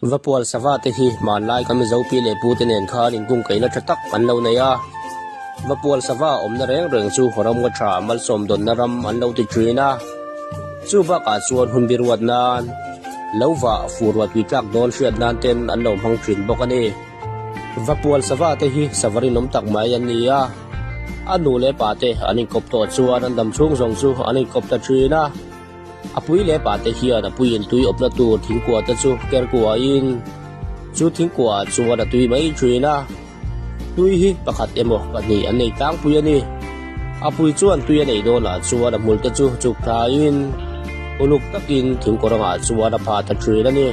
Vapual sava te hi hmanlai kan Mizo pi leh pu te nen khan inkungkaihna tha tak an lo nei a. Vapual sava awmna reng reng chu ram nga tha malsawm dawnna ram an lo ti thin a. Chu bakah chuan hun biruat nan lo vah fur ruah tui tlak dawn hriat nan ten an lo hmang thin bawk a ni. Vapual sava te hi sava rinawm tak mai an ni a. A nu leh pa te an inkawp tawh chuan an dam chhung zawng chu an inkawp ta thin a. A pui leh pa te hian a puiin tui awpna tur thingkua te chu ker kuahin chu thingkua ah chuan a tui mai thin a. Tui hi pakhat emaw pahnih an nei tlangpui a ni. A pui chuan tui a neih dawnah chuan a hmul te chu chuk thlaiin uluk takin thingkawrangah chuan a phah ta thin a ni.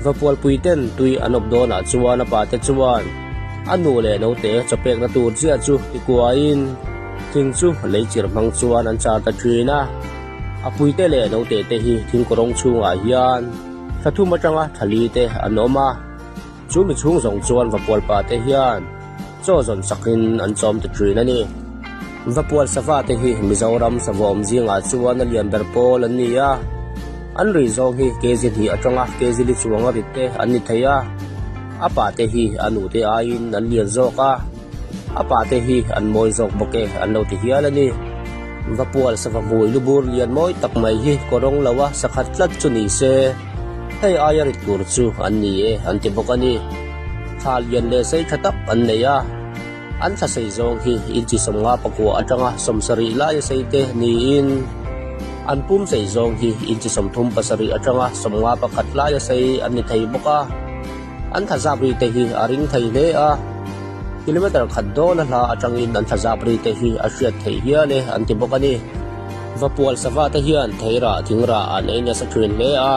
Vapualpui ten tui an awp dawnah chuan a pa te chuan a nu leh naute chawpekna tur chiah chu ti kuain thing chu lei chirh hmang chuan an char ta thin a. A puite leh naute te hi thingkawrawng chhungah hian thla thum atanga thla li te an awm a. Chu mi chhung zawng chuan Vapual pa te hian chaw zawn sakin an chawm ta thin a ni. Vapual sava te hi Mizoram savawm zingah chuan a lian ber pawl an ni a. An ri zawng hi kg hnih atanga kg li chuang a rit te an ni thei a. A pa te hi a nu te aiin an lian zawk a. A pa te hi an mawi zawk bawk e an lo ti hial a ni. Vapual sava hmui lubur lian mawi tak mai hi kawrawng lo a sakhat tlat chu ni se. Hei aia rit tur chu an ni e an ti bawk a ni. Thla lian leh sei tha tak an nei a, an thla sei zawng hi inchi sawmnga pakua atanga sawmsarih laia sei te niin an pum sei zawng hi inchi 37 atanga sawmnga pakhat laia sei an ni thei bawk a. An thla zap ri te hi a ring thei hle a, kilometer khat dawn a hla atangin an thla zap ri te hi a hriat theih hial e an ti bawk a ni. Vapual sava te hian theirah thingrah an ei nasa thin hle a,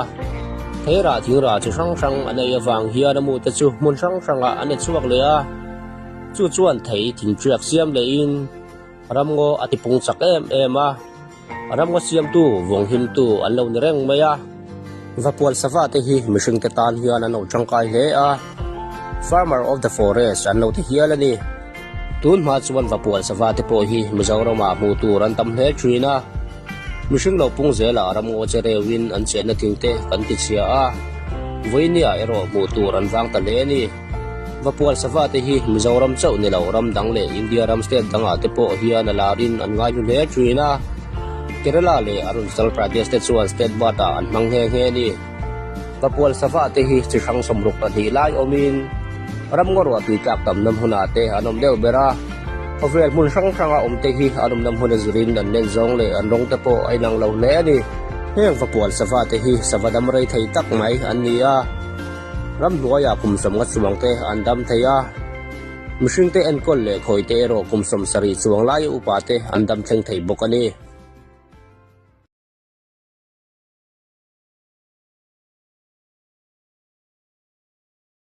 theirah thingrah chi hrang hrang an ei avang hian a mute chu hmun hrang hrangah an e chhuak leh a, chu chuan thei thingṭiak siam lehin ramngaw a tipung chak em em a, ramngaw siamtu vawnghimtu an lo ni reng mai a. Vapual sava te hi mihringte tan hian an lo tangkai hle a, Farmer of the Forest an lo ti hial a ni. Tun hma chuan Vapual sava te pawh hi Mizoramah hmuh tur an tam hle thin a, mihring lo pung zelah ramngaw che reuhin an chenna thing te kan ti chhia a, vawinia erawh hmuh tur an vang ta hle a ni. Vapual sava te hi Mizoram chauh ni lo ram dang leh India ram state dangah te pawh hian a larin an ngaihlu hle thin a, Kerala leh Arunachal Pradesh te chuan state bird ah an hmang nghe nghe a ni. Vapual sava te hi chi hrang 62 lai awmin ramngaw ruah tui tlak tamna hmunah te an awm deuh ber a, khawvel hmun hrang hranga awm te hi an awmna hmun a zirin an len zawng leh an rawng te pawh a inang lo hle a ni. Heng Vapual sava te hi sava dam rei thei tak mai an ni a, ramhnuaiah kum 50 chuang te an dam thei a, mihringte enkawl leh khawite erawh kum 70 chuang laia upa te an dam thleng thei bawk a ni.